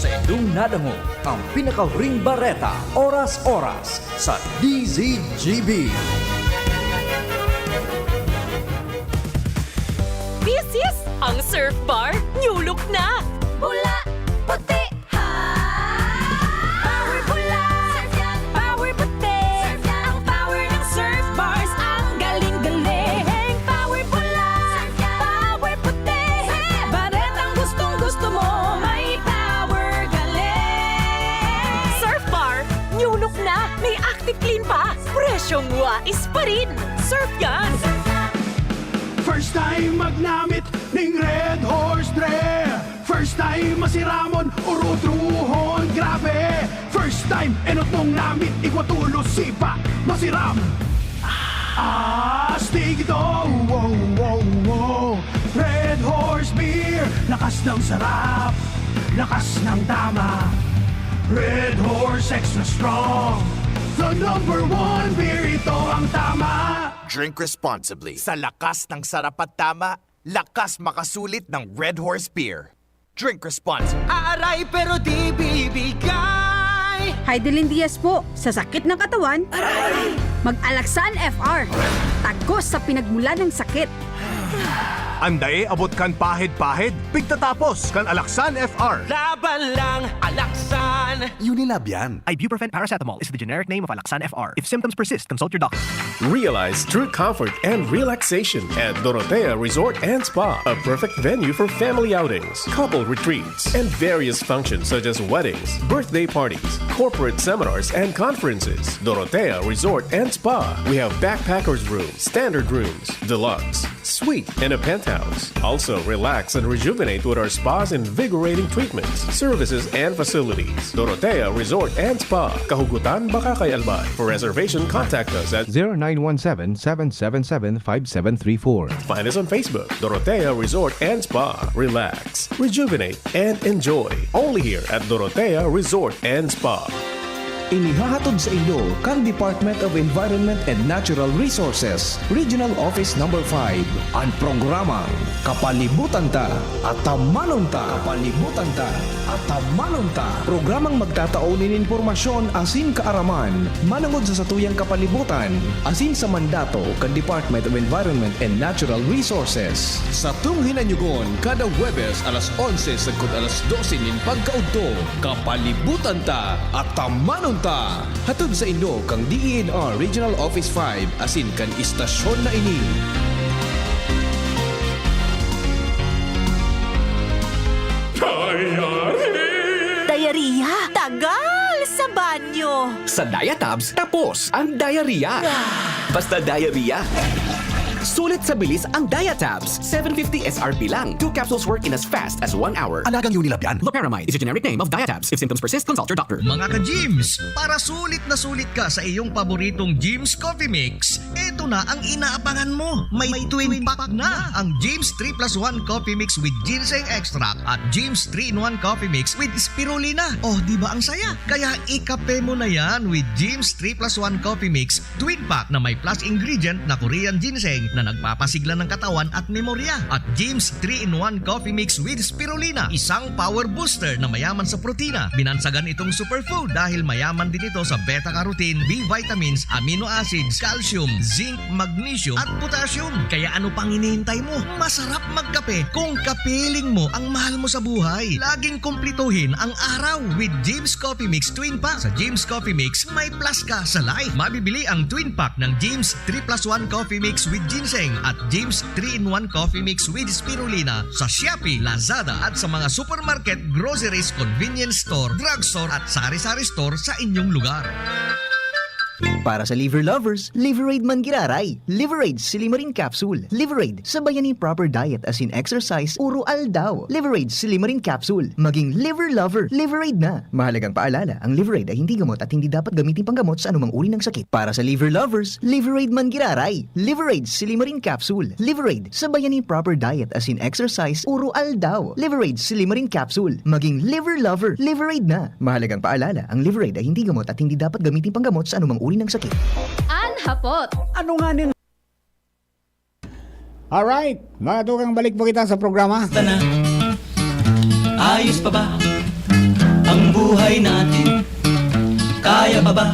Sa indong nadangog, ang pinakahuring bareta, oras-oras, sa D Z G B. This is ang Surf Bar New Look na! Pula, puti, ha! Power pula! Surf yan! Power puti! Surf yan! Ang power ng Surf Bars, ang galing-galing! Power pula! Surf yan! Power puti! Surf yan! Baretang gustong-gusto mo, may power galing! Surf Bar New Look na! May Active Clean pa! Presyong wais pa rin! Surf yan! First time magnamit ning Red Horse Dre. First time masiramon, urutruhon, grabe. First time, enot mong namit, igwa tulos, sipa, masiram. Astig ito, wow, wow, wow. Red Horse Beer, lakas ng sarap, lakas ng tama. Red Horse Extra Strong, the number one beer, ito ang tama. Drink responsibly. Sa lakas ng sarap at tama, lakas makasulit ng Red Horse Beer. Drink responsibly. Aaray pero di bibigay. Hi, Dylan Diaz po. Sa sakit ng katawan, mag-Alaxan F R. Tagos sa pinagmula ng sakit. Andae abot kan pahid-pahid, pigtatapos kan Alaxan F R. Laban lang, Alaxan. Unilab yan. Ibuprofen paracetamol is the generic name of Alaxan F R. If symptoms persist, consult your doctor. Realize true comfort and relaxation at Dorotea Resort and Spa, a perfect venue for family outings, couple retreats, and various functions such as weddings, birthday parties, corporate seminars, and conferences. Dorotea Resort and Spa. We have backpackers room, standard rooms, deluxe, suite, and a penthouse. Also, relax and rejuvenate with our spa's invigorating treatments, services, and facilities. Dorotea Resort and Spa, Kahugutan, Bacacay, Albay. For reservation, contact us at zero nine one seven, seven seven seven, five seven three four. Find us on Facebook, Dorotea Resort and Spa. Relax, rejuvenate, and enjoy. Only here at Dorotea Resort and Spa. Inihahatod sa inyo kan Department of Environment and Natural Resources, Regional Office Number five, an programang Kapalibutan Ta, Atamanon Ta. Kapalibutan Ta, Atamanon Ta. Programang magtatao nin impormasyon asin kaaraman manongod sa satuyang kapalibutan asin sa mandato kan Department of Environment and Natural Resources. Satong hinanyugon kada Huwebes alas onse sagkod alas dose nin pagkaudto. Kapalibutan Ta, Atamanon Ta. Hatod sa inyo kan D E N R Regional Office five asin kan istasyon na ini. Diarrhea! Tagal sa banyo! Sa Diatabs, tapos ang diarrhea. Basta diarrhea. Sulit sa bilis ang Diatabs. Seven fifty S R P lang. Two capsules work in as fast as one hour. Alagang Unilab yan. Loperamide is a generic name of Diatabs. If symptoms persist, consult your doctor. Mga ka-Gyms, para sulit na sulit ka sa iyong paboritong Gyms Coffee Mix, eto na ang inaabangan mo. May twin pack na ang Gyms three plus one Coffee Mix with Ginseng Extract at Gyms three-in-one Coffee Mix with Spirulina. Oh, di ba ang saya? Kaya ikape mo na yan with Gyms three plus one Coffee Mix Twin Pack na may plus ingredient na Korean ginseng na nagpapasigla ng katawan at memorya, at Gyms three-in-one Coffee Mix with Spirulina, isang power booster na mayaman sa protina. Binansagan itong superfood dahil mayaman din ito sa beta-carotene, B vitamins, amino acids, calcium, zinc, magnesium, at potassium. Kaya ano pang hinihintay mo? Masarap magkape kung kapiling mo ang mahal mo sa buhay. Laging kumplituhin ang araw with Gyms Coffee Mix Twin Pack. Sa Gyms Coffee Mix, may plus ka sa life. Mabibili ang Twin Pack ng Gyms three plus one Coffee Mix with Ginseng at Gyms three-in-one Coffee Mix with Spirulina sa Shopee, Lazada at sa mga supermarket, groceries, convenience store, drugstore at sari-sari store sa inyong lugar. Para sa liver lovers, Liverade man giraray. Liverade Silimarin Capsule. Liverade, sabayan nin proper diet asin exercise, uro aldaw. Liverade Silimarin Capsule. Maging liver lover, Liverade na. Mahalagang paalala, ang Liverade ay hindi gamot at hindi dapat gamitin panggamot sa anumang uri ng sakit. Para sa liver lovers, Liverade man giraray. Liverade Silimarin Capsule. Liverade, sabayan nin proper diet asin exercise, uro aldaw. Liverade Silimarin Capsule. Maging liver lover, Liverade na. Mahalagang paalala, ang Liverade ay hindi gamot at hindi dapat gamitin panggamot sa anumang uri ng sakit. An hapot. Ano nga nin Alright, mga tugang, balik po kita sa programa. Tana, ayos pa ba ang buhay natin? Kaya pa ba?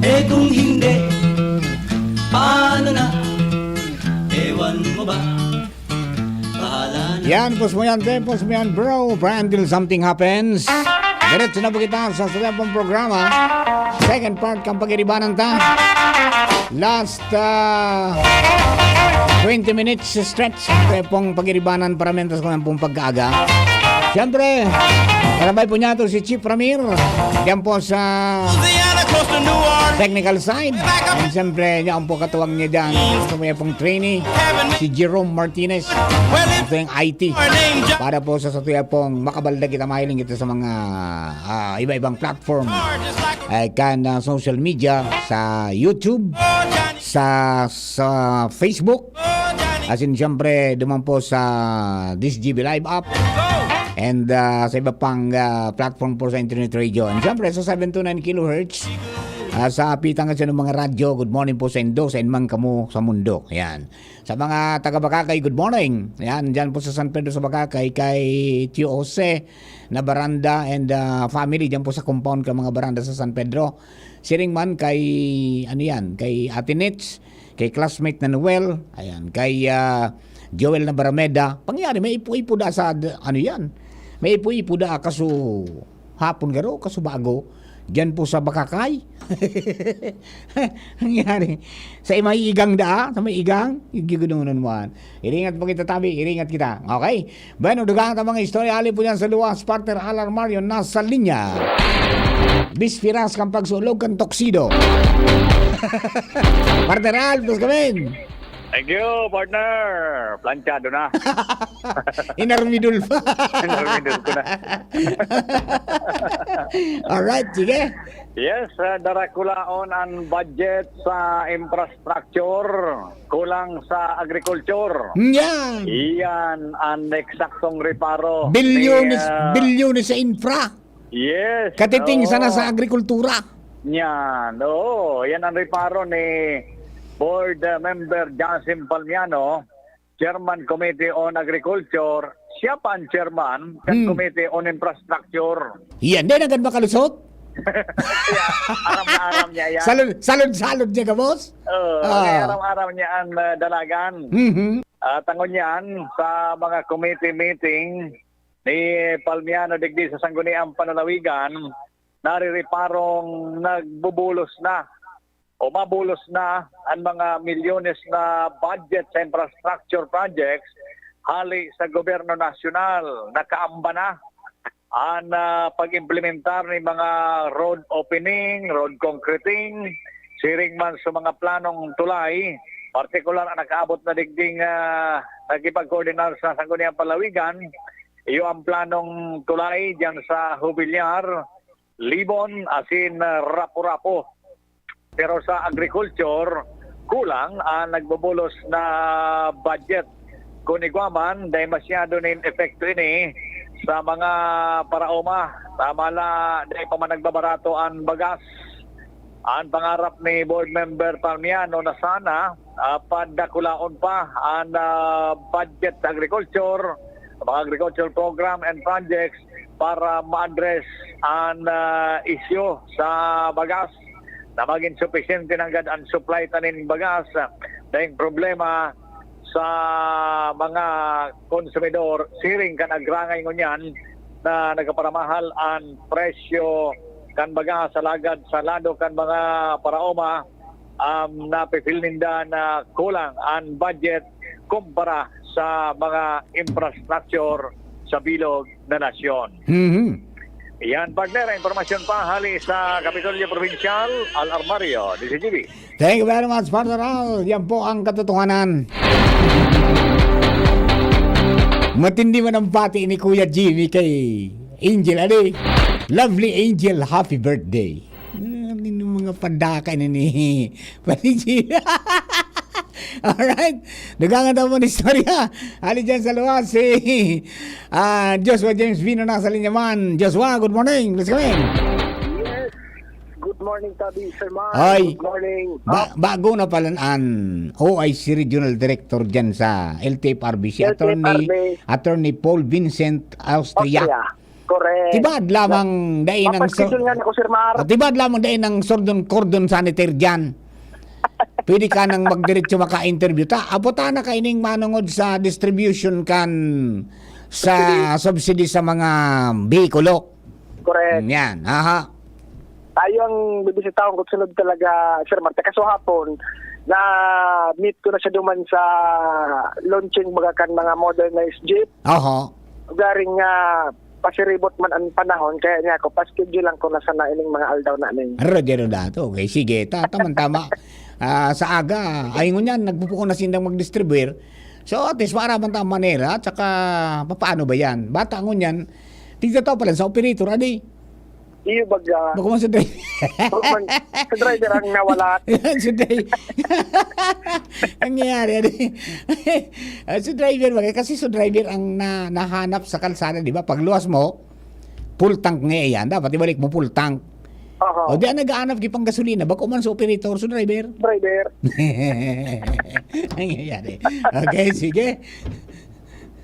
Eh kung hindi, paano na? Ewan mo ba? Bahala na. Yan, pos mo yan, te, pos mo yan, bro. Brian Dil, something happens. Diretso na po kita sa sabi pong programa. Second part, kang pagiribanan ta. Last ah, twenty minutes stretch. Kaya pong pagiribanan para mentas ko ng pong pagkaaga. Siyempre, karabay po niya to si Chief Ramir. Diyan po sa technical side. And siyempre, niya ang po katuwang niya dyan. Gusto mo niya pong trainee, si Jerome Martinez. Ito yung I T. Para po sa satuya pong makabalda kita, mahiling kita sa mga ah, iba-ibang platform. Ay kan ah, social media, sa YouTube, sa sa Facebook, asin siyempre duman po sa This G B Live app, and ah, sa iba pang ah, platform po sa internet radio. And siyempre sa seven two nine kilohertz, Ah, sa pitang sa mga radyo, good morning po sa indo, sa inman kamo sa mundo. Yan. Sa mga taga Bacacay, good morning. Yan, dyan po sa San Pedro sa Bacacay, kay Tio Jose na Baranda and, ah, family dyan po sa compound ka mga Baranda sa San Pedro. Siring man kay, ano yan, kay Ate Nits, kay classmate na Noel, ayan, kay, ah, Joel na Barameda. Pangyari, may ipo-ipo da sa, ano yan, may ipo-ipo da kaso hapon garo, kaso bago. Diyan po sa Bakakay. Nangyari. Sa may igang daa, sa may igang, yung gigununan mo, ah. Iringat po kita, tabi, iringat kita. Okay? Bueno, dugang ta mga istorya, hali po yan sa luwas, partner Alar Mario, nasa linya. Bispiras kang pagsulog kang toksido. Partner Al, please come in. Thank you, partner. Planchado na. Inarmidol pa. Inarmidol ko na. Alright, sige. Yes, uh, darakulaon ang budget sa infrastructure, kulang sa agriculture. Yan. Iyan ang eksaktong reparo. Bilyones, ni, uh, bilyones sa infra. Yes. Katiting sana oo. Sa agrikultura. Yan. Oo, yan ang reparo ni Board uh, Member Jasim Palmiano, Chairman Committee on Agriculture. Siya pa ang chairman kan Hmm. Committee on Infrastructure. Yan, di na gad makalusot. Kaya aram na aram niya yan. Salud, salud-salud niya, gabos? Oo, Ah. kaya aram-aram niya ang uh, dalagan. Mhm. At ang yan, sa mga committee meeting ni Palmiano digdi sa Sangguniang Panlalawigan, narireparong nagbubulos na o mabulos na ang mga milyones na budget sa infrastructure projects hali sa gobyerno nasyonal. Nakaamba na ang ah, pag-implementar ni mga road opening, road concreting, siring man sa mga planong tulay, partikular ang nakaabot na digding ah, nakipagkoordinar sa Sangguniang Palawigan, iyo ang planong tulay diyan sa Jubilyar, Libon, asin ah, Rapu-Rapu. Pero sa agriculture, kulang ang nagbubulos na budget. Kun igwa man, dai masyado nin epekto ini sa mga paraoma. Tama la, dai pa man nagbabarato an bagas. An pangarap ni Board Member Palmiano na sana, ah, padakulaon pa an ah, budget sa agriculture, mga agriculture program and projects para ma-address an ah, isyu sa bagas na magin supisyente nanggad an supply ta nin bagas. Daing problema sa mga konsumidor, siring kan agrangay ngunyan na nagkaparamahal an presyo kan bagas, alagad sa lado kan mga paraoma, um, napifil ninda na kulang an budget kumpara sa mga infrastructure sa bilog na nasyon. Mhm. Yan, partner, ang impormasyon pa hali sa Kapitolyo Provincial, Al Armario, D C G B. Thank you very much, Partner Al. Yan po ang katotohanan. Matindi man ang pati ni Kuya Jimmy kay Angel, adi. Lovely Angel, happy birthday. Ano yung mga padaka ni ni Pati Jimmy? Alright. Dugangan daw mo ni istorya. Ali dyan sa luwas si ah, Joshua James Vino na sa linya man. Joshua, good morning. Please come in. Yes. Good morning, Tabi, Sir Mar. Ay. Good morning. Ba, bago na pala an O I C Regional Director dyan sa L T F R B C, Attorney, L T F R B. Attorney Paul Vincent Austria. Austria. Correct. Tibad lamang dai ng Papaschedule nga ako, Sir Mar. Ah, tibad lamang dai ng sordon cordon sanitaire dyan. Pwede ka nang magdiretso maka-interview. Ta, abot na kaining manungod sa distribution kan sa subsidy sa mga behikulo. Correct. Yan, aha. Tayo ang bibisitahon ko sunod talaga, Sir Mar. Kaso hapon, na meet ko na siya duman sa launching baga kan mga modernized jeep. Oho. Garing nga pasiribot man ang panahon, kaya niya ako, paschedule lang ko na sana ining mga aldaw na ning. Rogero dato. Okay, sige. Ta, tama-tama. Ah, sa aga, ay ngunyan, nagpupuko na sindang mag-distribuer. So, at least, para man ta manera, at saka, papaano ba yan? Bata ngunyan, tigda tao pala sa operator, adi. Iyo baga. Baka man sa driver. Baka man, sa driver ang nawala. Yan, sa driver. Ang nangyayari, adi. Ah, sa driver, bagay, kasi sa driver ang na, nahanap sa kalsada, di ba? Pagluwas mo, full tank nga yan. Dapat ibalik mo full tank. Aha. O di ang nag-aanap ki panggasolina, bako man sa operator, so driver. Driver. Nangyayari. Okay, sige.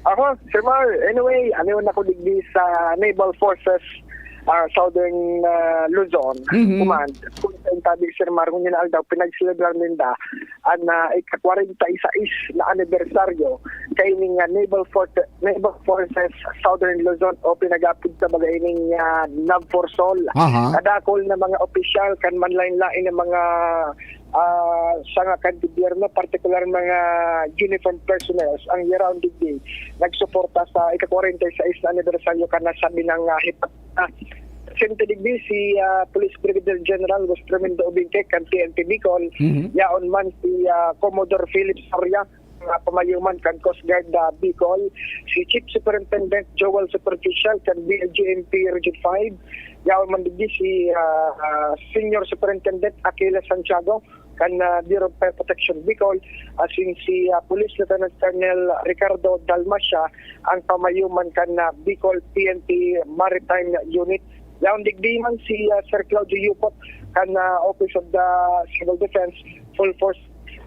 Ako, Sir Mar, anyway, ano ako digdi sa Naval Forces ah, Southern ah, Luzon Mhm. Command. Kung sa tabi, Sir Mar, kung aldaw, pinagselebrar ninda ang ah, ika-kwarenta y seis na anibersaryo kaining ah, Naval Force, Naval Forces Southern Luzon o pinag-apod sa bagay ning ah, NAVFORSOL. Aha. Kadakol na mga opisyal kan manlain-lain na mga ah, sanga kan gobyerno, partikular mga uniform personnel, ang Yaraon Digdi, nagsuporta sa ika-kwarenta y seis na anibersaryo kan nasabi ng ah, hipat. Ah, presente digdi si ah, Police Brigadier General Jose Tremendo Obingke kan P N P Bicol, Mhm. yaon man si ah, Commodore Philip Soria, nga pamayuman kan Coast Guard ah, Bicol, si Chief Superintendent Joel Superficial kan B L G M P Region five, yaon man digdi si ah, ah, Senior Superintendent Aquila Santiago kan ah, Bureau of Fire Protection Bicol, asin si ah, Police Lieutenant Colonel Ricardo Dalmacia, ang pamayuman kan ah, Bicol P N P Maritime Unit. Yaon digdi man si ah, Sir Claudio Yupot kan ah, Office of the Civil Defense, full force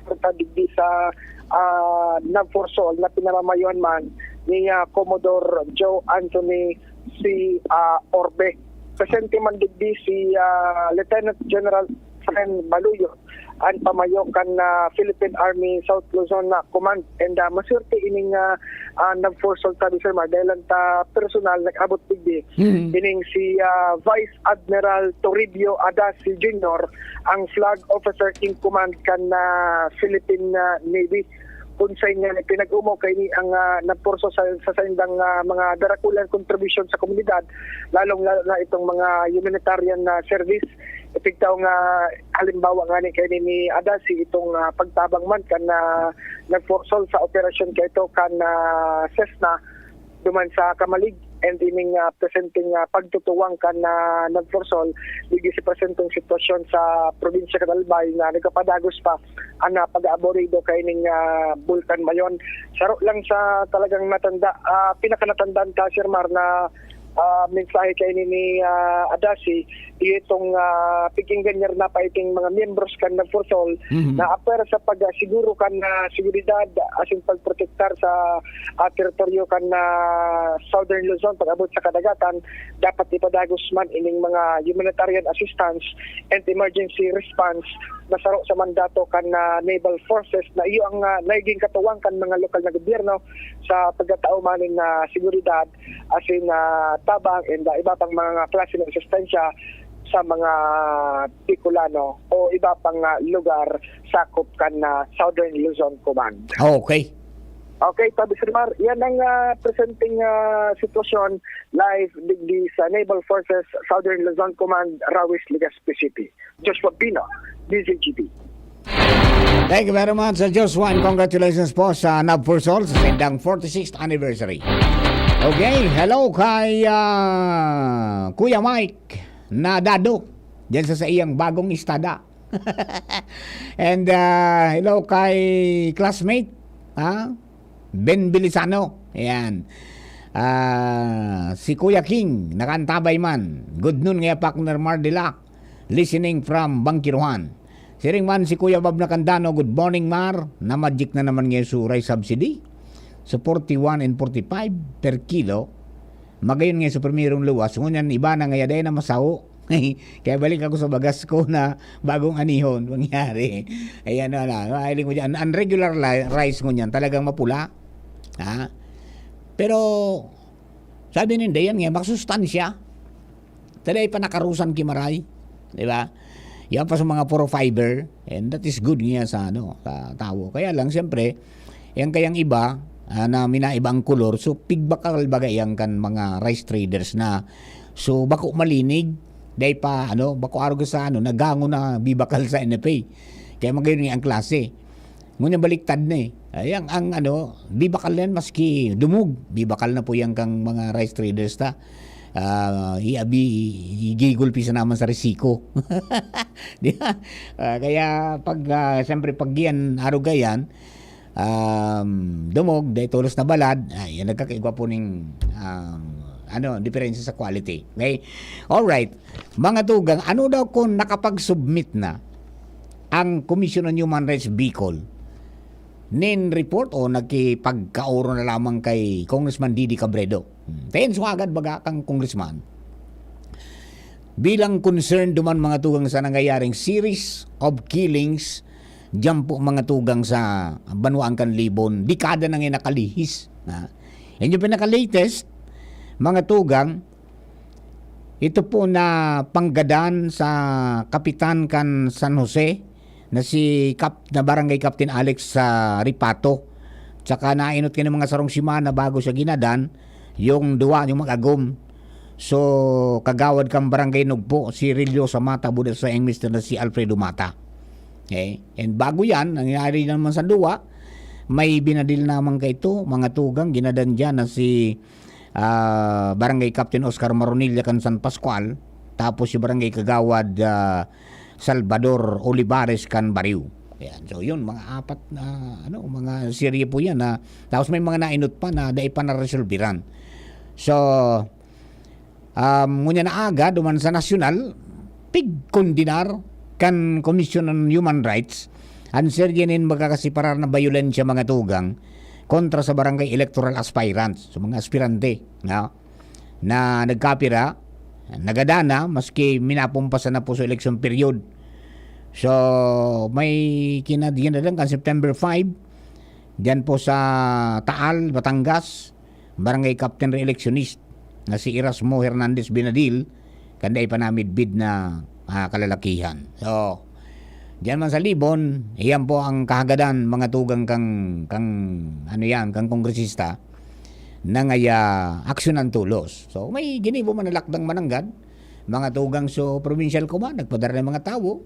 punta digdi sa ah, NAVFORSOL na pinamamayohan man ni ah, Commodore Joe Anthony C. ah, Orbe. Presente man digdi si ah, Lieutenant General Fren Baluyo, ang pamayo kan ah, Philippine Army South Luzon na Command. And ah, maswerte ining ah, ah, NAVFORSOL, sabi, Sir Mar, dahil lang ta personal nag-abot digdi. Mhm. Ining si ah, Vice Admiral Toribio Adasi Junior, ang Flag Officer in Command kan ah, Philippine ah, Navy. Kung sa inyo, pinag-umaw kaini ang ah, NAVFORSOL sa, sa saindang ah, mga darakulang kontribusyon sa komunidad, lalong-lalo na itong mga humanitarian na service. Ipigtaw nga halimbawa nga ni kaini ni Adasi, itong ah, pagtabang man kan ah, NAVFORSOL sa operasyon kaito kan ah, Cessna duman sa Camalig, and ining ah, presenteng ah, pagtutuwang kan ah, NAVFORSOL digdi sa presenteng sitwasyon sa probinsya kan Albay na nagpapadagos pa ang ah, pag-aaborido kaining ah, Bulkan Mayon. Saro lang sa talagang natanda, ah, pinakanatandaan ta, Sir Mar, na ah, mensahe kaini ni ah, Adasi, itong ah, piginggan niya na pa iting mga miyembros kan NAVFORSOL Mhm. na apwera sa pagsiguro kan ah, seguridad asin pagprotektar sa ah, teritoryo kan ah, Southern Luzon pag-abot sa kadagatan, dapat ipadagos man ining mga humanitarian assistance and emergency response na saro sa mandato kan ah, Naval Forces na iyo ang ah, naging katuwang kan mga lokal na gobyerno sa pagkatao man nin ah, seguridad asin ah, tabang and ah, iba pang mga klase ng asistensya sa mga Bicolano o iba pang ah, lugar sakop kan ah, Southern Luzon Command. Okay. Okay, Tabi Sir Mar, yan ang ah, presenteng ah, sitwasyon live digdi sa Naval Forces Southern Luzon Command, Rawis, Legazpi City. Joshua Pino, D Z G T. Thank you very much, Sir Joshua, and congratulations po sa NAVFORSOL sa saindang forty-sixth anniversary. Okay, hello kay ah, Kuya Mike Nadado, diyan sa, sa iyang bagong istada. And ah, hello kay classmate, ha? Ben Bilisano. Ayan. Ah, si Kuya King, nakantabay man. Good noon, ngaya, partner Mar Dela. Listening from Bangkiruhan. Siring man si Kuya Bob Nakandano, "Good morning, Mar. Na-magic na naman ngayon su rice subsidy. So, forty-one and forty-five per kilo. Magayon ngayon sa primerong luwas. Ngunyan, iba na ngayon, dahil na masaho." Kaya balik ako sa bagas ko na bagong anihon. Mangyari. Ayan na lang. Mahiling mo dyan. Ang regular li- rice ngunyan, talagang mapula. Ha? Pero, sabi ninda yan nga, makasustansya. Tala ay panakarusan ki Maray. Di ba? Yan pa sa mga puro fiber. And that is good niya sa, ano, sa tawo. Kaya lang, siyempre, yan kayang iba, ah, na minaiba ang kolor. So, pigbakal baga yan kan mga rice traders na. So, bako malinig. Dahil pa, ano, bako arog sa, ano, nagango na bibakal sa N F A. Kaya magayon nga ang klase. Ngunyan baliktad na eh. Ay, ang, ang ano, bibakal na yan maski dumog. Bibakal na po yan kang mga rice traders ta. Ah, iabi, igigulpi sa naman sa risiko. Di ba? Ah, kaya pag, ah, siyempre pag yan, arog yan, um, dumog, dahil tulos na balad, ay, yan nagkakaigwa po ning, um, ano, diferensya sa quality. Okay? Alright. Mga tugang, ano daw kung nakapag-submit na ang Commission on Human Rights Bicol nin report o nakipagkaoro na lamang kay Congressman Didi Cabredo? Hmm. Tayo, swagan baga kang congressman. Bilang concern duman, mga tugang, sa nangyayaring series of killings diyan po, mga tugang, sa banwaan kan Libon, dekada na nga nakalihis. Ha? Yan yung pinaka-latest, mga tugang, ito po na panggadan sa kapitan kan San Jose na si Kap-, na Barangay Captain Alex sa Ripato. Tsaka nainot kini mga sarong semana bago siya ginadan, yung duwa, yung mag-agom. So, kagawad kan Barangay Nugpo, si Relio Samata, buda sa iyang mister na si Alfredo Mata. Okay? And bago yan, nangyari naman sa duwa, may binadil naman kaito, mga tugang, ginadan dyan na si, ah, Barangay Captain Oscar Maronilla kan San Pascual, tapos si Barangay Kagawad, ah, Salvador Olivares kan Bariw. Ayan. So, yun, mga apat na, ano, mga serye po yan na, tapos may mga nainot pa na dai pa naresolbiran. So, um, ngunyan na aga, duman sa nasyonal, pigkondenar kan Commission on Human Rights an serye nin magkakasiparar na bayolensya, mga tugang, kontra sa barangay electoral aspirants, sa mga aspirante, no? Na nagkapira, nagadana, maski minapumpasan na po sa election period. So, may kinad-, kinadyan kan September five, diyan po sa Taal, Batangas, Barangay Captain re-electionist na si Erasmo Hernandez Binadil, kan dai pa namidbid na, ah, kalalakihan. So, diyan man sa Libon, iyan po ang kahagadan, mga tugang, kang, kang, ano yan, kang kongresista, na ngaya aksyonan tolos. So, may ginibo man na lakdang mananggad, mga tugang, so provincial command, nagpadara ng mga tawo.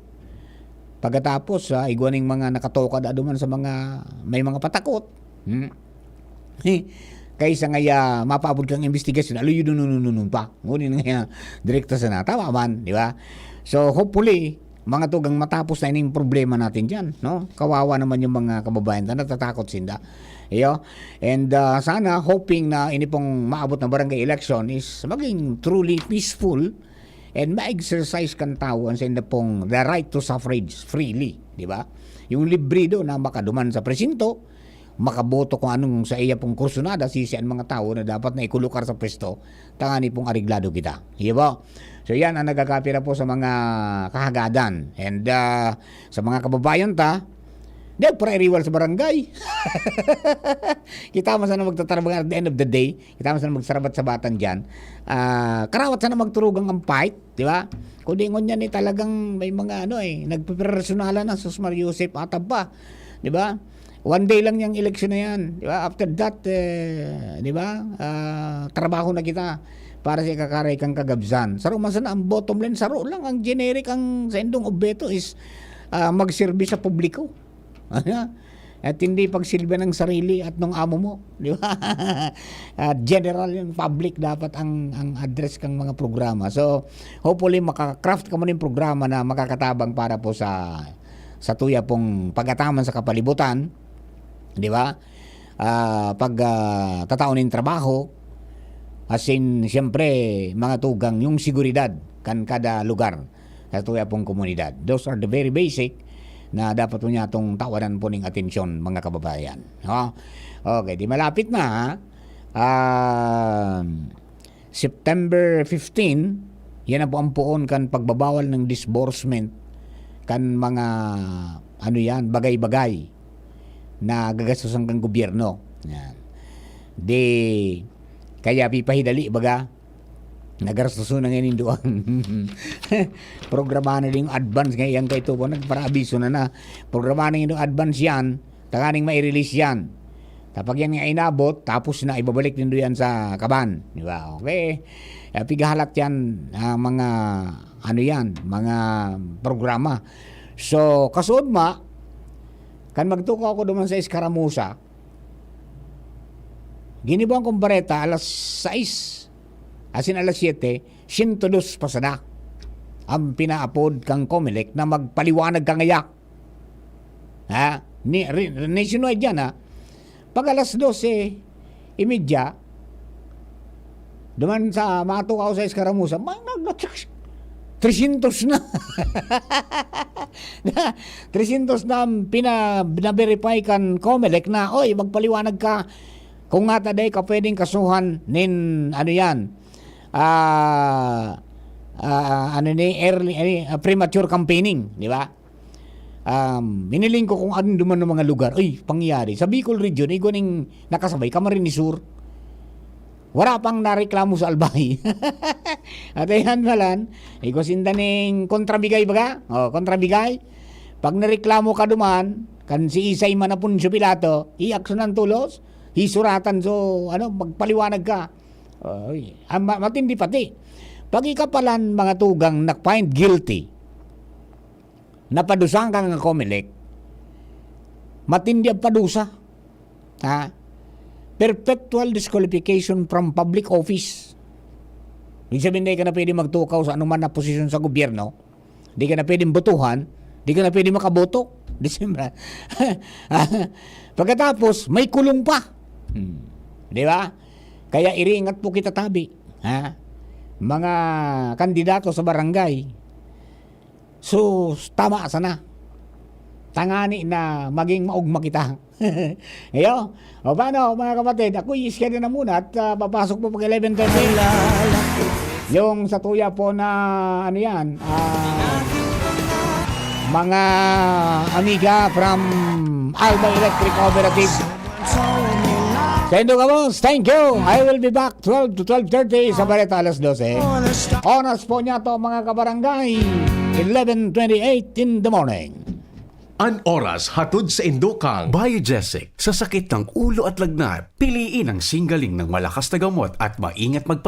Pagkatapos, ah, igwa ning mga nakatoka da duman sa mga, may mga patakot. Hmm. Kaysa ngaya mapaabot kang investigasyon, aluyo, nunununun pa. Ngunit ngaya, direkta sana. Tama man, di ba? So, hopefully, mga tugang, matapos na ining problema natin dyan, no? Kawawa naman yung mga kababayan na natatakot sinda. Iyo. And, ah, sana, hoping na ini pong maabot na barangay election is maging truly peaceful and ma-exercise kan tawo ang sainda pong the right to suffrage freely, di ba? Yung libre do na makaduman sa presinto, makaboto kung anong sa iya pong kursunada, sisi ang mga tawo na dapat na ikulukar sa pwesto, tangani pong areglado kita. Di ba? So, yan ang nagkakapira po sa mga kahagadan. And, ah, sa mga kababayan ta, di para iriwal sa barangay. Kita man sana magtatrabaho at the end of the day, kita man sana magsarabat-sabatan dyan. Ah, karawat sana magturugang ang fight, di ba? Kundi ngunyan eh, talagang may mga ano eh, nagpepersonala na, sus, Mario Joseph, atab pa, di ba? One day lang yung election na yan, di ba? After that, eh, di ba? Ah, trabaho na kita para sa ikakaray kang kagabsan. Saro man sana ang bottom line, saro lang ang generic ang sa indong objeto is, ah, magserbi sa publiko. At hindi pagsilbi ng sarili at nung amo mo, di ba? At general yung public dapat ang, ang address kang mga programa. So, hopefully, maka-craft kamo ning programa na makakatabang para po sa, sa tuya pong pag-ataman sa kapalibutan, di ba? Ah, pag, ah, tatao nin trabaho, as in, siyempre, mga tugang, yung seguridad kan kada lugar sa tuya pong komunidad. Those are the very basic na dapat po niya itong tawanan po ning atensyon, mga kababayan. No? Okay, di malapit na, ha? Ah, September fifteen, yan na po ang poon kan pagbabawal ng disbursement kan mga, ano yan, bagay-bagay na gagastusan kan gobyerno. Yan. Di, kaya pipahidali, baga, nagarastusan na ngayon yung duwang. Programa na din yung advance ngayon kay Tubo, nagparaabiso na na. Programa na yung advance yan, tanganing mai-release yan. Kapag yan nga inabot, tapos na, ibabalik nindo yan sa kaban. Di ba? Okay. Eh, pigahalat yan, ah, mga, ano yan, mga programa. So, kasuod ma, kan magtukaw ako duman sa Escaramuza, ginibuan kong bareta alas sais, asin alas siyete, siyento dos pasada ang pinaapod kang Comelec na magpaliwanag ka ngaya. Ha? Ni, ri-, nationwide yan, ha? Pag alas dose y media, Duman sa matukaw sa Escaramuza, may nag-, trescientos na. Trescientos na ang pina-, na-verify kan Comelec na, "Oy, magpaliwanag ka kung ngata dai ka pwedeng kasuhan nin, ano yan, ah, ah, ano ni, early, ano ni, ah, premature campaigning," di ba? Um, hiniling ko kung ano duman ng mga lugar. Uy, pangyayari. Sa Bicol Region, igwa ning nakasabay, Camarines Sur. Wala pang nareklamo sa Albay. At ayan, malan, igwa sinda ning kontrabigay baga. O, kontrabigay. Pag nareklamo ka duman, kan si Isay man na Poncio Pilato, iaksyonan tolos, hisuratan, so, ano, magpaliwanag ka. Oy, ang ma-, matindi pati. Pag ikapalan, mga tugang, na-find guilty, napadusahan ka ng Comelec, matindi ang padusa. Ha? Perpetual disqualification from public office. Ibig sabihin, di ka na pwede magtukaw sa anuman na posisyon sa gobyerno. Di ka na pwedeng botohan. Di ka na pwede makaboto. Di siyempre. Pagkatapos, may kulong pa. Hmm. Di ba? Kaya iringat po kita tabi. Ha? Mga kandidato sa barangay. So, tama sana. Tangani na maging maugma kita. Iyo. O paano, mga kapatid? Ako, iiskeda na muna at, ah, papasok po pag eleven thirty. Yung sa tuya po na, ano yan, ah, mga amiga from Alba Electric Cooperative. Sendo ka, boss. Thank you. I will be back twelve to twelve thirty sa Bareta, alas dose. Oras po niya to, mga kabarangay. Eleven twenty-eight in the morning. An oras hatod sa indokang Biogesic. Sa sakit ng ulo at lagnat, piliin ang singgaling ng malakas na gamot at maingat magpagaling.